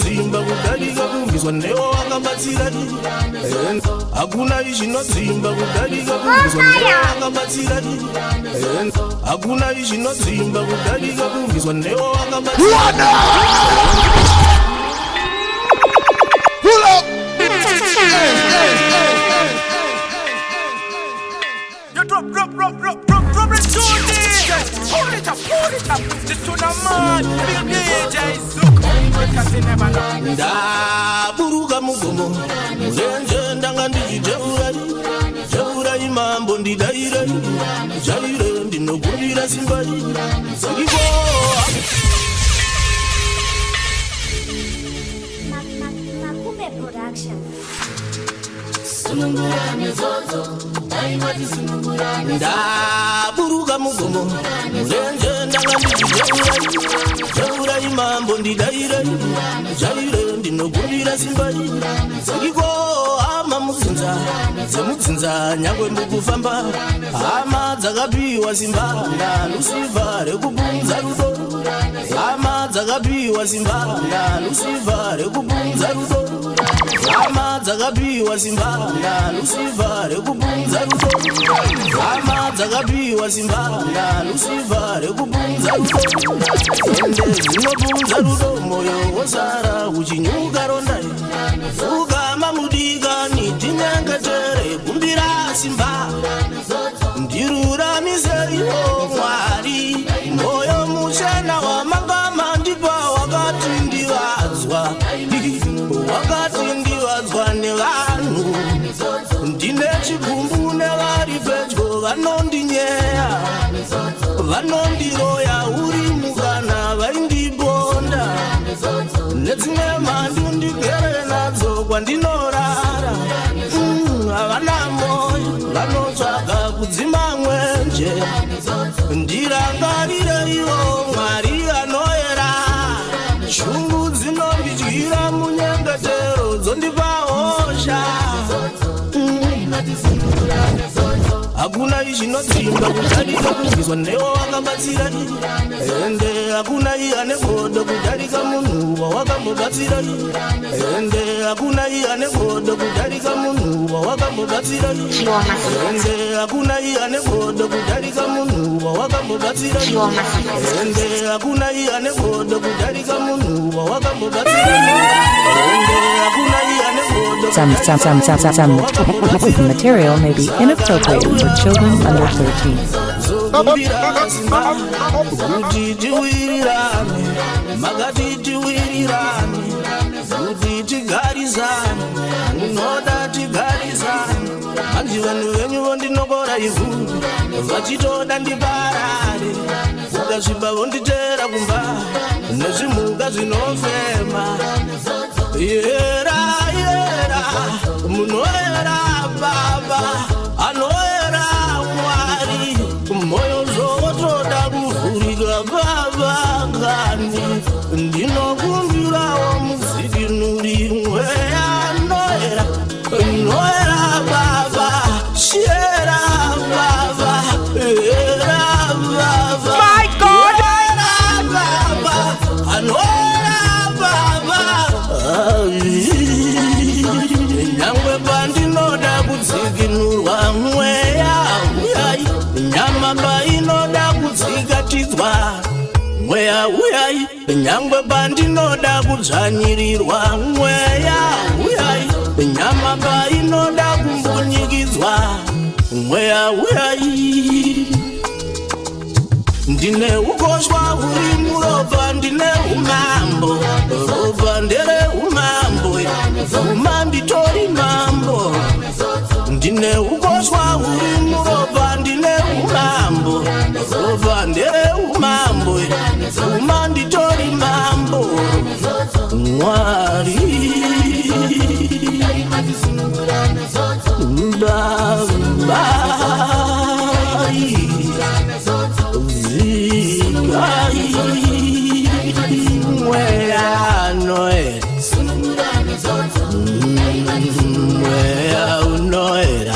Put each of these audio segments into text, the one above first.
chinodzimba kudarika kubviswa newo wakabatsira. Hakuna chinodzimba kudarika kubviswa newo wakabatsira. Hakuna chinodzimba kudarika kubviswa newo wakabatsira. Pull up! Hey, hey, hey, hey. You drop, drop, drop, drop, drop, drop it to DJ. Pull it up, pull it up. This tune a mad. Big DJ Zook. Because you never know. Ndaburuka mugomo murenje, ndanga ndichiteurai teurai. Mambo, ndidairai jaire, ndinokumbira simbai iko. Makumbe Production. Ndaburuka mugomo murenje, ndanga ndichiteurai teurai. Mambo, ndidairai jaire, ndinokumbira simbai iko. Hama mudzinza dzemudzinza, nyangwe mukufamba, hama dzakapiwa simba naLucifer rekupunza rudo. Hama dzakapiwa simba naLucifer rekupunza rudo. Hama dzakapiwa simba naLucifer rekupunza rudo. Hama dzakapiwa simba naLucifer rekupunza rudo. Ende dzinopunza rudo, moyo wosara uchinyuka rondai. Ukama mudikani, tinyengetere, kumbira simba, ndiruramiseiwo Mwari. Moyo muchena wamanga mandipa, wakati ndivadzwa, wakati ndivadzwa nevanhu. Ndine chigumbu nevari pedyo, vanondinyeya, vanondiroya. Uri mukana vaindibonda nedzimwe mhandu ndigere nadzo kwandinorara. Havana moyo, vanotsvaga kudzima mwenje. Ndirangarireiwo Mwari anoyera. Shungu dzinondidyira, munyengetero dzondipa hosha. Hakuna chinodzimba kudarika kubviswa newo wakabatsira. Ende hakuna ane godo kudarika munhu wawakambobatsira. Ende hakuna ane godo kudarika munhu wawakambobatsira. Ende hakuna ane godo kudarika munhu wawakambobatsira. Ende hakuna ane godo kudarika munhu wawakambobatsira. Ende hakuna ane godo Some material may be inappropriate for children under 13. Zokumbira simba kuti tiwirirane, makati tiwirirane kuti tigarisane, munoda tigarisane. Manje vanhu venyu vondinokora ivhu, vachitoda ndiparare. Ukasviba vonditera kumba nezvimhuka zvinofema. Yera, yera, munoera baba, anoera Mwari. Moyo zvotoda kuvhurika baba ngani, ndinokumbirawo mudzikinuri. Mweya noera, noera baba, shera baba, era baba. My God! Era baba, anoera baba. Nyangwe pandinoda kudzikinurwa, mweya uyai. Nyama painoda kudzikatidzwa, mweya uyai. Nyangwe pandinoda kudzvanyirirwa, mweya uyai. Nyama painoda kumbunyikidzwa, mweya uyai. Ndine ukoshwa huri muropa, ndine umambo. Ropa ndere umambo, uma nditori mambo. Ndine ukoshwa huri muropa, ndine umambo. Ropa ndere umambo, uma nditori mambo. Mwari Baba, zikai mweya noera, mweya unoera.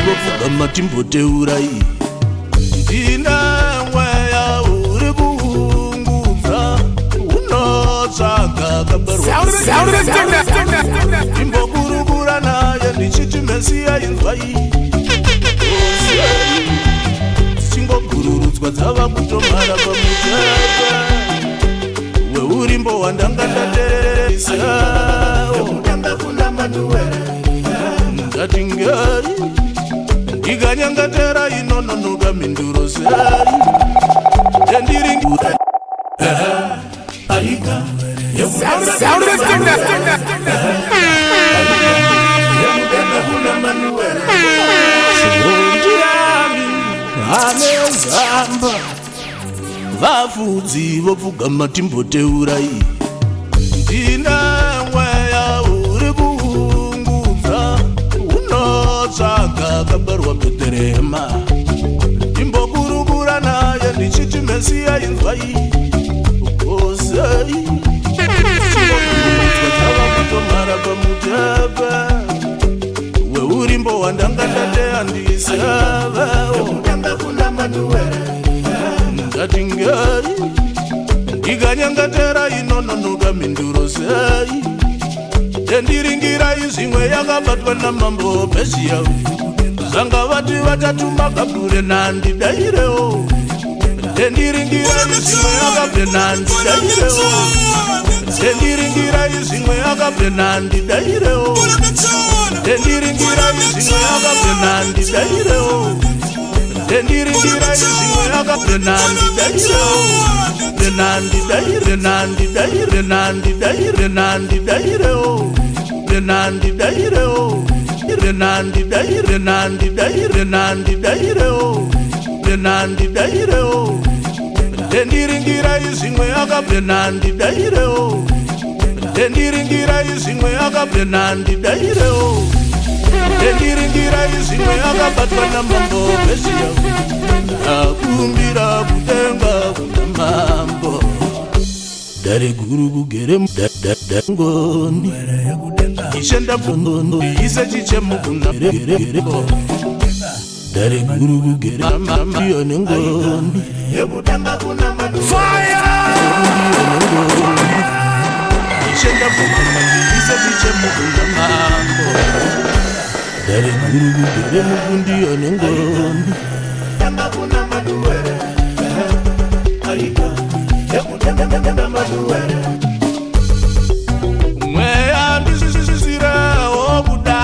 Ngopfugama timboteurai. Ndine mweya uri kuungudza. unotsvaga kabarwa. Ndimbokurukura naye ndichiti Mesiya inzwai, dzichingogururudzwa dzava kutomhara pamuchapa weurimbo wandanga ndateresa. Ndati ngai ndikanyangatera inononoka mhinduro sei tendiringira aika. Ndiani anezamba? Vafudzi vopfugama timboteurai. Ndine mweya uri kuungudza unotsvaga kabarwa Bheterehema. Ndimbokurukura naye ndichiti Mesiya inzwai kosei dzava kutomhara pamutepe weurimbo wandanga ndateandisava. Ndati ngai ndikanyangatera inononoka mhinduro sei tendiringirai zvimwe yakabatwa namambo Pezhiya. Zvanga vati vachatuma Gabhure nandidairewo. Tendiringirai zvimwe yakabve nandidairewo. Tendiringirai zvimwe yakabve nandidairewo. Tendiringirai zvimwe yakabve nandidairewo. Tendiringirai zvimwe yakabve nandidairewo. Renandidaire nandidaire nandidaire nandidairewo. Renandidairewo. Renandidaire nandidaire nandidairewo. Renandidairewo. Tendiringirai zvimwe yakabve nandidairewo. Tendiringirai zvimwe yakabve nandidairewo. Tendiringirai zvimwe yakabatwa namambo Pezhiya. Akumbira kudenga kuna mambo dare guru kugere ngoni ishe ndabvondo ise chichemo kuna dare guru kugere iyo nengoni. Fire! Ishe ndabvondo ise chichemo kuna mambo dare guru kugere mukundiyo nengoni. Mweya ndisisirewo kuda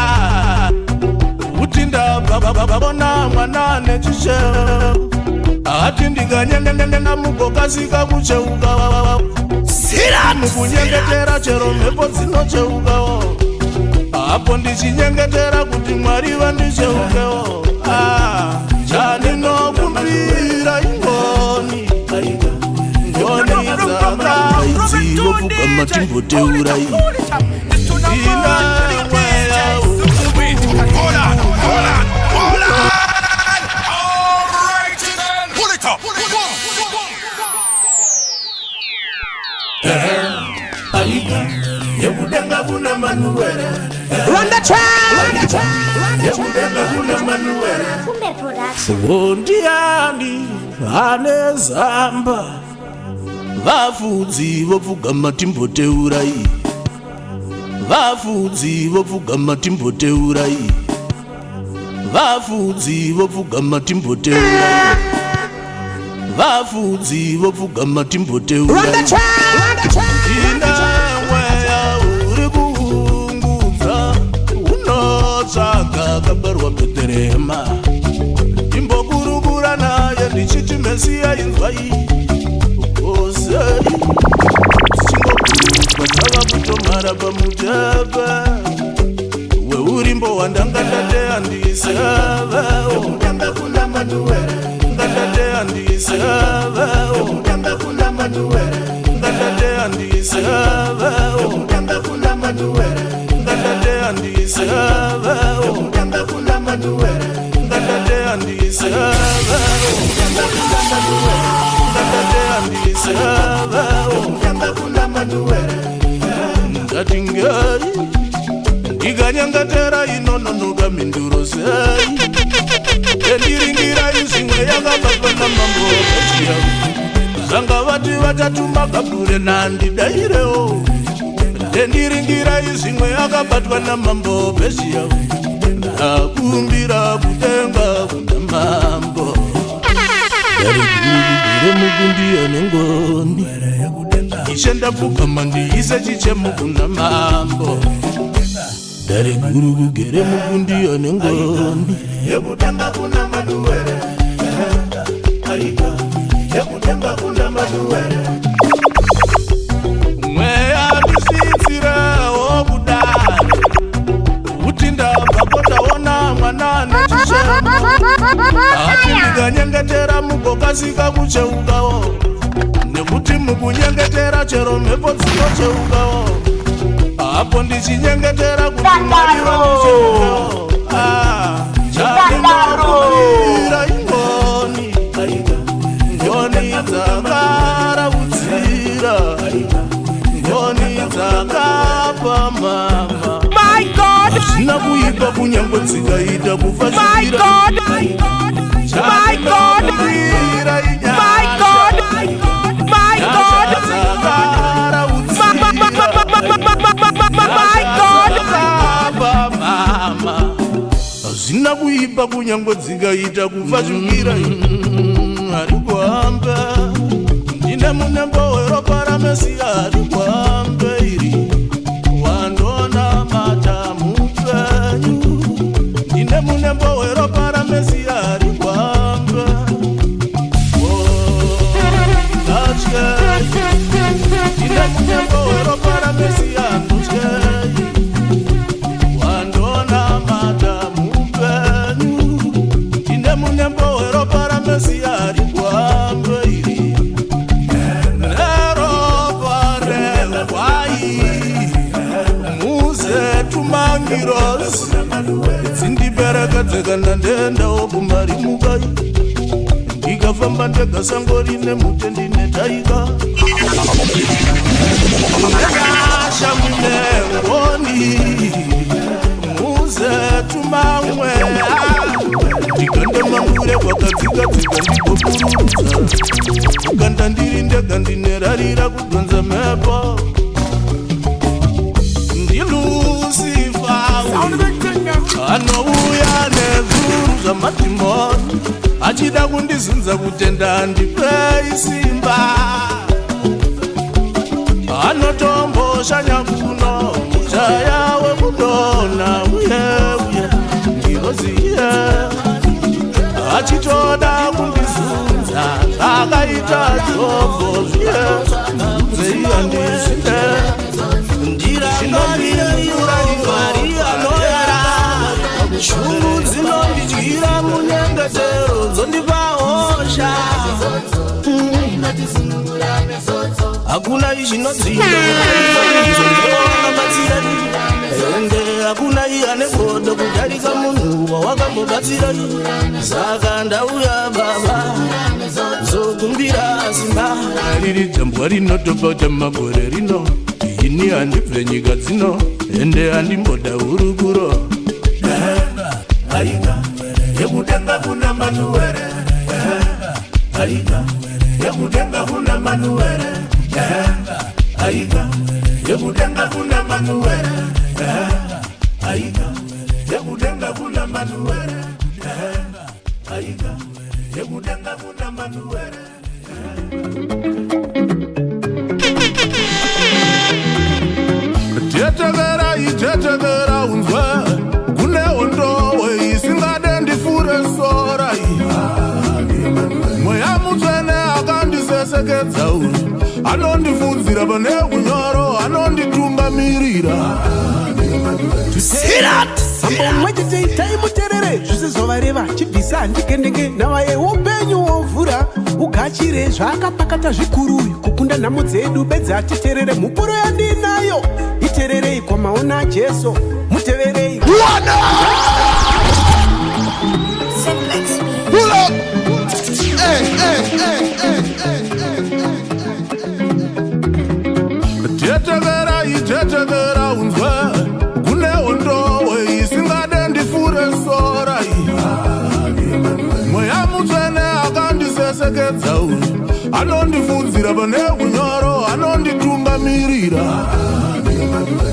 kuti ndabvabona mwana nechisheo ati ndinganyengengenga mugokasika kucheuka mukunyengetera chero mhepo dzinocheukawo apo ndichinyengetera kuti Mwari vandicheukewo. Ah, chandinokumbira ingoni ngoni dzakaidzivopfugama timboteurai. Ina mweya. Hold on, hold on, hold on. All right then. Pull it up. Aika yekudenga kuna Manuwere. Run the track! Yekudenga kuna Manuwere. Makumbe Production. Ndiani ane zamba? Vafudzi vopfugama timboteurai. Vafudzi vopfugama timboteurai. Vafudzi vopfugama timboteurai. Vafudzi vopfugama Run timboteurai. the track! Ine mweya uri kuungudza unotsvaga kabarwa Bheterehema. Ndimbokurukura naye ndichiti Mesiya inzwai kosei dzichingogurudzwa dzava kutomhara pamutepe weurimbo wandanga ndateandisava ngandateandisava ngandateandisava ngandateandisava ngandateandisava ngandateandisava. Ndati ngai ndikanyangatera inononoka mhinduro sei endiringirai zvimwe yakabatwa namambo Pezhiya. Zvanga vati vachatuma Gabhure nandidairewo. Ndendiringirai zvimwe akabatwa namambo Pezhia. Ndakumbira kudenga kuna mambo. Darigire mukundiya nengoni. Ishe ndapfugama ndiise chichemo kuna mambo. Dare guru kugere mukundiya nengoni. Yekudenga kuna maduwere. Yekudenga kuna maduwere. Mweya ndisitsirawo kudare. Kuti ndabva ndaona mwana nechichemo. Ati ndikanyengetera mugokasika kucheukawo. Nekuti mukunyengetera chero mhepo dzinocheukawo. Apo ndichinyengetera kuti Mwari vandicheukewo. Chandinokumbira ingoni. Ngoni dzakaraudzira. Ngoni dzakapa mama. My God! Hazvina kuipa kunyangwe dzikaita My kufashira. God! My God! My God! My God! My God! Hazvina kuipa kunyangwe dzikaita kufashukira. Ari kuhamba ndine munembo weropa raMesiya. Ari kuhamba iri wandona mata mupenyu. Ndine munembo weropa raMesiya. Ari kuhamba. Ndatye. Ndine munembo weropa raMesiya. Ndotye. Wandona mata mupenyu. Ndine munembo weropa raMesiya. Ari kuhamba iri neropa regwai. Muze tumangirosi dzindiperekedze kana ndendawo kumari mukai. Ndikafamba ndega sango rine mute ndine taika. Nyasha mune ngoni. Muze tumamwe. Ndikanda mangure kwakadzika dzika ndikopururudza. Kukanda ndiri ndega ndinerarira kudhonza mhepo. NdiLucifer anouya nezvuru zvamadhimoni achida kundizunza kutenda. Ndipei simba. Anotomboshanya kuno mujaya wekudona uye uye ndiroziye achitoda kundizunza zvakaita Jobho zviye zeiandizvide. Ndirangarirei anoyara. Shungu dzinondidyira munyengetero dzondipa hosha. Hakuna izvinodzinga wakabatsira. Ende hakuna iye ane godo kudarika munhu wawakambobatsira. Saka ndauya baba zokumbira simba. Riri jambwa rinotopota magore rino. Ini handibve nyika dzino. Ende handimboda hurukuro. Aika yekudenga kuna manuwere. Aika yekudenga kuna manuwere. Aika yekudenga kuna manuwere. Aika yekudenga kuna manuwere. Aika yekudenga kuna manuwere. Tetekera itetekera unzwe kune hondowe isingade ndifure sora. Mweya mutsvene akandisesekedza uyu anondifunzira pane unyoro anonditungamirira. Mambo mumwe chete itai muterere zvisizovareva chibvisa handikendenge navaye upenyu wovhura ugachire zvaakapakata zvikuru kukunda nhamo dzedu bedzi atiterere mhupuro yandinayo itererei kwamaona Jesu muteverei. Simplex. Pull up. Hey, hey, hey, hey, hey, hey. Tetekera itetekera unzwe kune hondowe isingade ndifure sora. Mweya mutsvene akandisesekedza uyu anondifunzira pane unyoro anonditungamirira.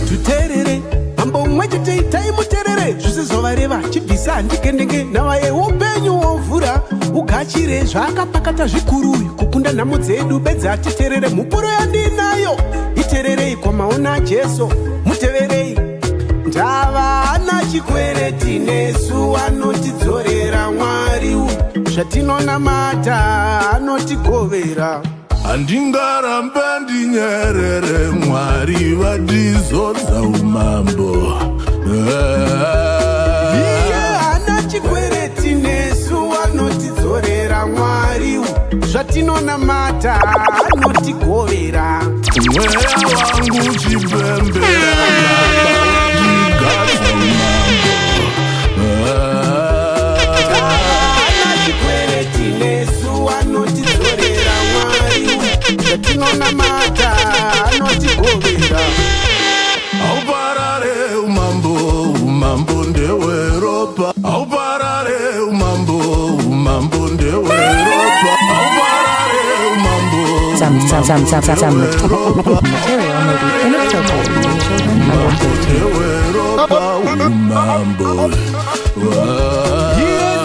Tuterere mambo umwe chete, itai muterere zvose zvavareva. Chibvisa handikendenge navaye upenyu wovhura ugachire zvaakapakata zvikuru kukunda nhamo dzedu bedzi atiterere. Mhupuro yandinayo itererei, kwamaona Jesu muteverei. Ndava ana chikwereti nesu, anotidzorera Mwari zvatinonamata, anotigovera. Handingarambe ndinyerere, Mwari vadizodza umambo. Iye haana chikwereti nesu, anotidzorera Mwari zvatinonamata, anotigovera. Mweya wangu chipembera, Baba watigadza umambo. Haana chikwereti nesu, anotidzorera Mwari zvatinonamata, anotigovera. Hauparare umambo, umambo ndeweropa. Hauparare umambo, umambo ndeweropa. Hauparare umambo. Some material may be inappropriate for children under 13. Ndeweropa umambo.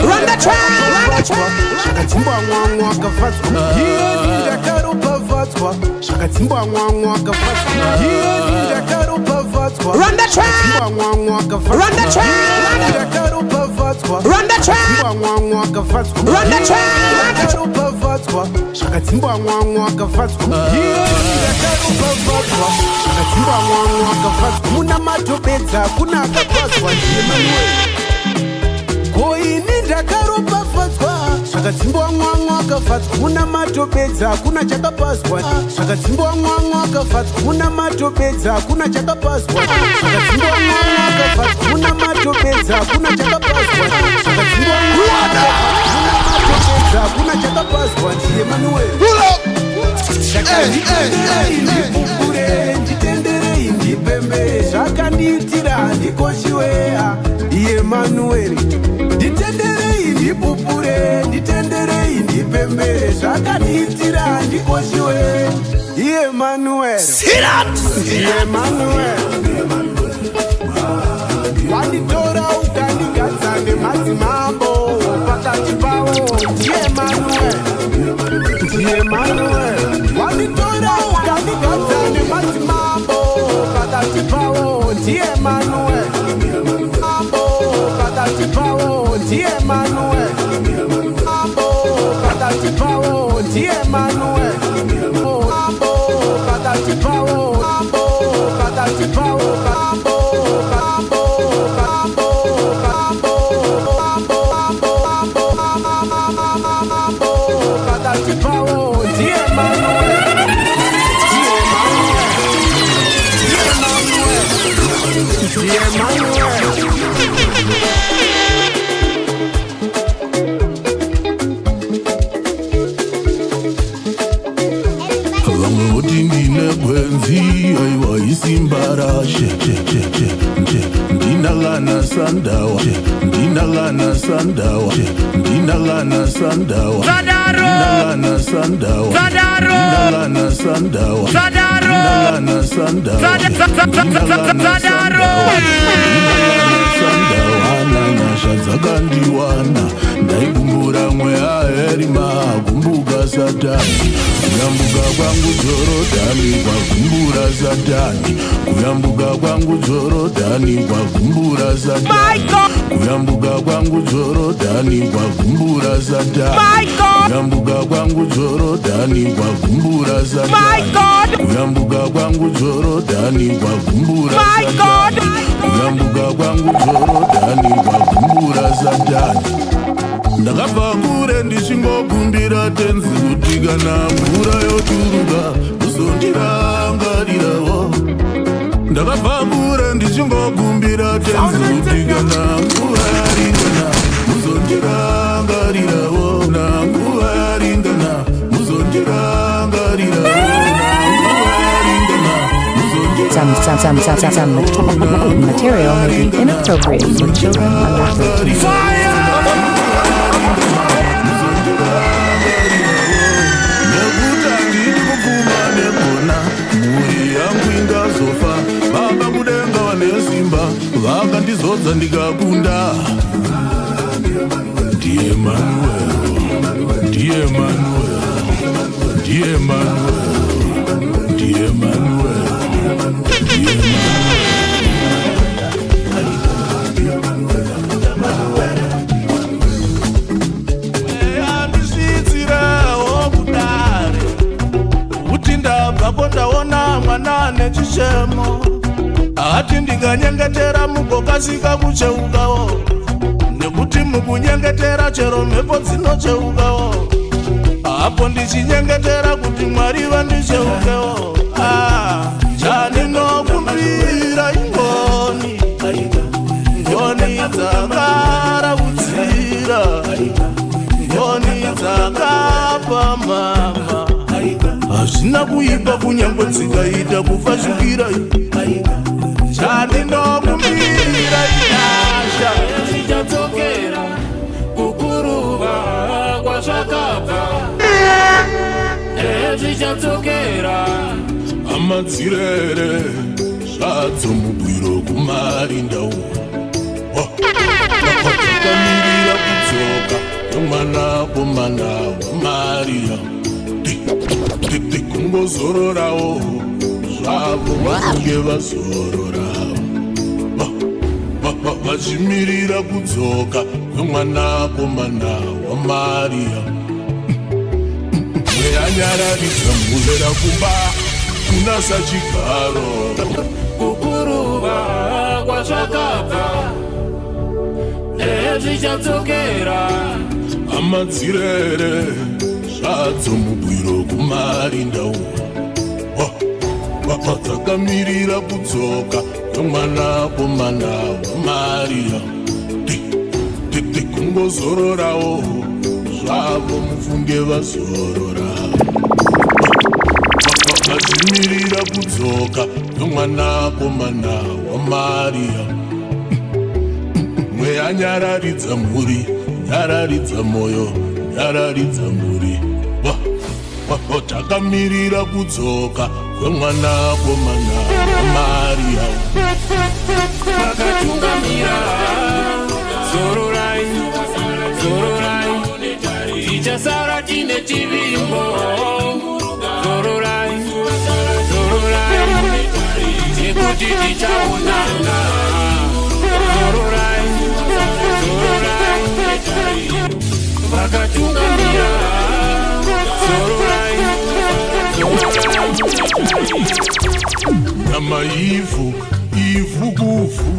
Run the track! Run the track! Zvakadzimbwa mwamwa akafadzwa, iyeni ndakaropafadzwa. Zvakadzimbwa mwamwa akafadzwa, iyeni ndakaropafadzwa. Run the track! Zvakadzimbwa mwamwa akafadzwa. Run the track! Iyeni ndakaropafadzwa. Run the track! Zvakadzimbwa mwamwa akafadzwa. Run the track! Ndakaropafadzwa. Zvakadzimbwa mwamwa akafadzwa, iyeni ndakaropafadzwa. Zvakadzimbwa mwamwa akafadzwa. Muna matobedza kuna akapazwa ndiEmanuel. Ko ini ndakaropafadzwa. Zvakadzimbwa mwamwa akafadzwa. Muna matobedza kuna chakapazwa. Zvakadzimbwa mwamwa akafadzwa. Muna matobedza kuna chakapazwa. Zvakadzimbwa mwamwa akafadzwa. Muna matobedza kuna chakapazwa. Zvakadzimbwa mwamwa akafadzwa. Muna matobedza kuna chakapazwa ndiEmanuel. Nditenderei ndipupure, nditenderei ndipembere zvakandiitira ndikoshiwea Iemanueri. Nditenderei ndipupure, nditenderei ndipembere zvakandiitira ndikoshiwe Iemanuel. Iemanuel, wanditora ukandigadza nemadzimambo pakati pavo. NdiEmanuel, ndiEmanuel, wanditora ukandigadza nemadzimambo pakati pavo. NdiEmanuel, mambo pakati pavo. NdiEmanuel, mambo pakati pavo. NdiEmanuel, mambo pakati pavo, mambo pakati pavo, mambo, mambo, mambo, mambo, mambo, mambo, mambo, mambo pakati pavo. NdiEmanuel, ndiEmanuel, ndiEmanuel, ndiEmanuel. Vamwe voti ndine gwenzi, aiwa, isimba rashe. Ndina kana sandawa, ndina kana sandawa, ndina kana sandawa, ndina kana sandawa, ndina kana sandawa, ndina kana sandawa, ndina kana sandawa, ndina kana sandawa. Nyasha dzakandiwana, ndaigumbura mweya erima, gumbuka Satani. Kuyambuka kwangu Jorodhani kwagumbura Satani. Kuyambuka kwangu Jorodhani kwagumbura Satani. Kuyambuka kwangu Jorodhani kwagumbura Satani. Kuyambuka kwangu Jorodhani kwagumbura Satani. Kuyambuka kwangu Jorodhani kwagumbura Satani. Kuyambuka kwangu Jorodhani kwagumbura Satani. Ndakabva kure ndichingokumbira Tenzi kuti kana mvura yoturuka uzondirangarirawo. Ndakabva kure ndichingokumbira Tenzi kuti kana nguva yaringana muzondirangarirawo, na nguva yaringana muzondirangarirawo, na nguva yaringana. Some material may be inappropriate for children under 13. Nekuti handidi kupfuma negona, mhuri yangu ingazofa. Vakandizodza ndikakunda. Ndiye Manuel, ndiye Manuel, ndiye Manuel, ndiye Manuel, ndiye Andisvitsirewo kudare kuti ndabvako ndaona mwana ane chichemo. Ati ndinganyengetera mugokasika kucheukawo, nekuti mukunyengetera chero mhepo dzinocheukawo. Apo ndichinyengetera kuti Mwari vandicheukewo. Ah, chandinokumbira ingoni, ngoni dzakaraudzira, ngoni dzakapa mama. Hazvina kuipa kunyangwe dzikaita kufashukira. Chandinokumbira inyasha. Zvichadzokera kuguruva kwazvakabva. Ehe, zvichadzokera. Amadzirere zvadzo mubwiro kumarinda wakamirira kudzoka kwemwanakomana waMariya. Kungozororawo zvavo, vafunge vazorora vachimirira kudzoka kwemwanakomana waMariya. Mweya nyararidza mhurera kumba kuna sachigaro. Kuguruva kwazvakabva. Ehe, zvichadzokera. Amadzirere zvadzo mubwiro kumarinda dzakamirira kudzoka kwemwanakomana waMariya. Kungozororawo zvavo, mufunge vazorora vachimirira kudzoka kwemwanakomana waMariya. Mweya nyararidza mhuri, nyararidza moyo, nyararidza mhuri. Takamirira kudzoka kwemwanakomana waMariya. Vakatungamira, zororai, zororai. Tichasara tine chivimbo. Zororai, zororai, nekuti tichaonana. Zororai, zororai. Vakatungamira, zororai, zororai. Nyama ivhu, ivhu kuvhu.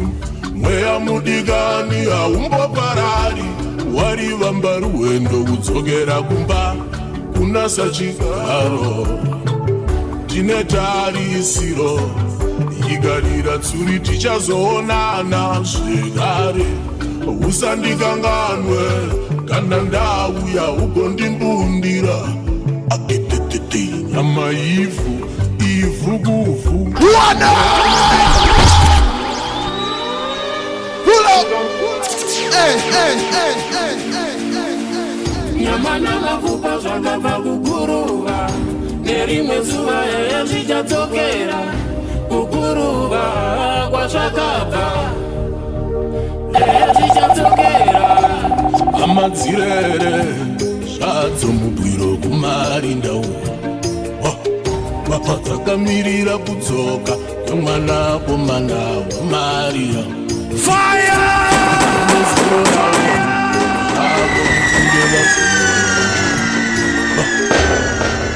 Mweya mudikani haumboparari. Warivamba rwendo kudzokera kumba kuna sachigaro. Tine tarisiro, igarira tsuri, tichazoonana zvekare. Usandikanganwe kana ndauya ugondimbundira. Aketetete, nyama ivhu, ivhu kuvhu. Pull up. Hey, hey, hey, hey, hey, hey. Nyama namapfupa zvakabva kuguruva. Nerimwe zuva, ehe, zvichadzokera kuguruva kwazvakabva. Ehe, zvichadzokera. Amadzirere zvadzo mubwiro kumarinda dzakamirira kudzoka kwemwanakomana waMariya. Fire! Zvavo, mufunge vazorora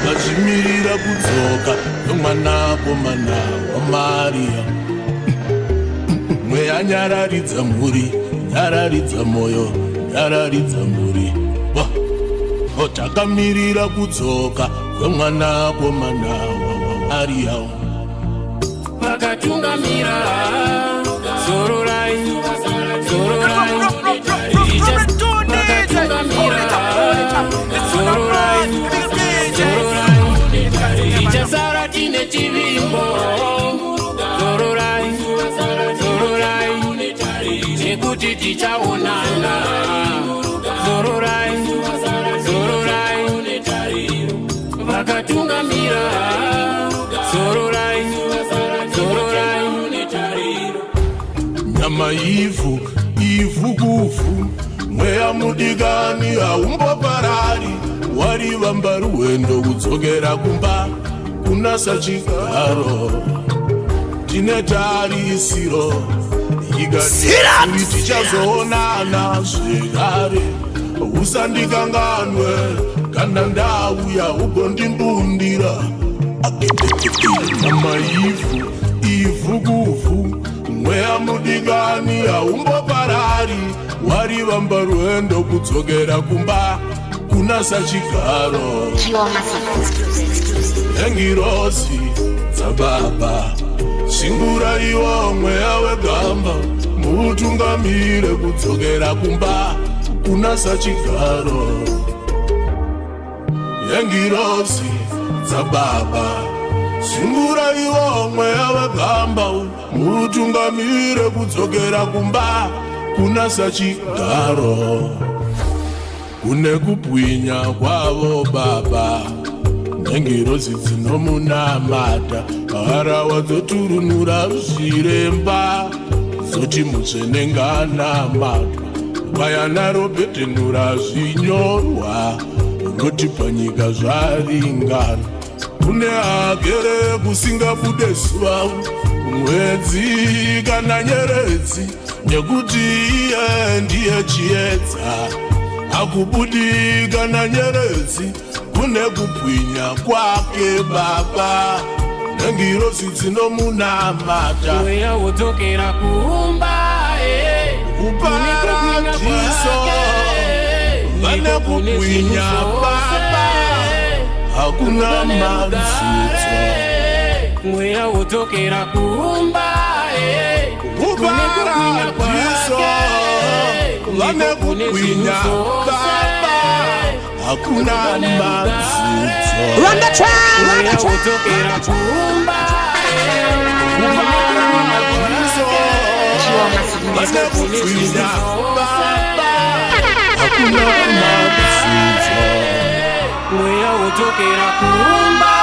vachimirira kudzoka kwemwanakomana waMariya. Mweya nyararidza mhuri, nyararidza moyo, nyararidza mhuri. Takamirira kudzoka kwemwanakomana waMariya. Vakatungamira, zororai, zororai. Vakatungamira, zororai, zororai. Tichasara tine chivimbo. Zororai, zororai, nekuti tichaonana. Zororai, zororai. Vakatungamira, zororai, zororai. Nyama Mama ivhu, ivhu kuvhu, mweya mudikani haumboparari. Warivamba rwendo kudzokera kumba kuna sachigaro. Tine tarisiro ikati tichazoonana zvekare. Usandikanganwe kana ndauya ugondimbundira. Mama ivhu, ivhu kuvhu, mweya mudikani haumboparari. Warivamba rwendo kudzokera kumba kuna sachigaro. Nengirozi dzababa, singuraiwo mweya wegamba, mutungamire kudzokera kumba kuna sachigaro. Yengirozi dzababa, singuraiwo mweya wegamba, mutungamire kudzokera kumba kuna sachigaro. Kune kubwinya kwavo baba, nengirozi dzinomunamata, harawa dzoturunura zviremba, dzoti mutsvene nganamatwa. Gwayana robhedhenura zvinyorwa, roti panyika zvaringana. Kune agere kusingabude zuva, mwedzi kana nyeredzi, nekuti iye ndiye chiedza. Hakubudi kana nyeredzi, kune kubwinya kwake baba, nengirozi dzinomunamata. Mweya wodzokera kumba, eh. Kuparadiso vane kubwinya baba, hakuna madzidzo. Mweya wodzokera kumba, eh. Kuparadiso vane kubwinya baba, hakuna madzidzo. Run the track! Run Mweya the track! wodzokera kumba, Kuparadiso vane kubwinya baba, hakuna madzidzo. Mweya wodzokera kumba.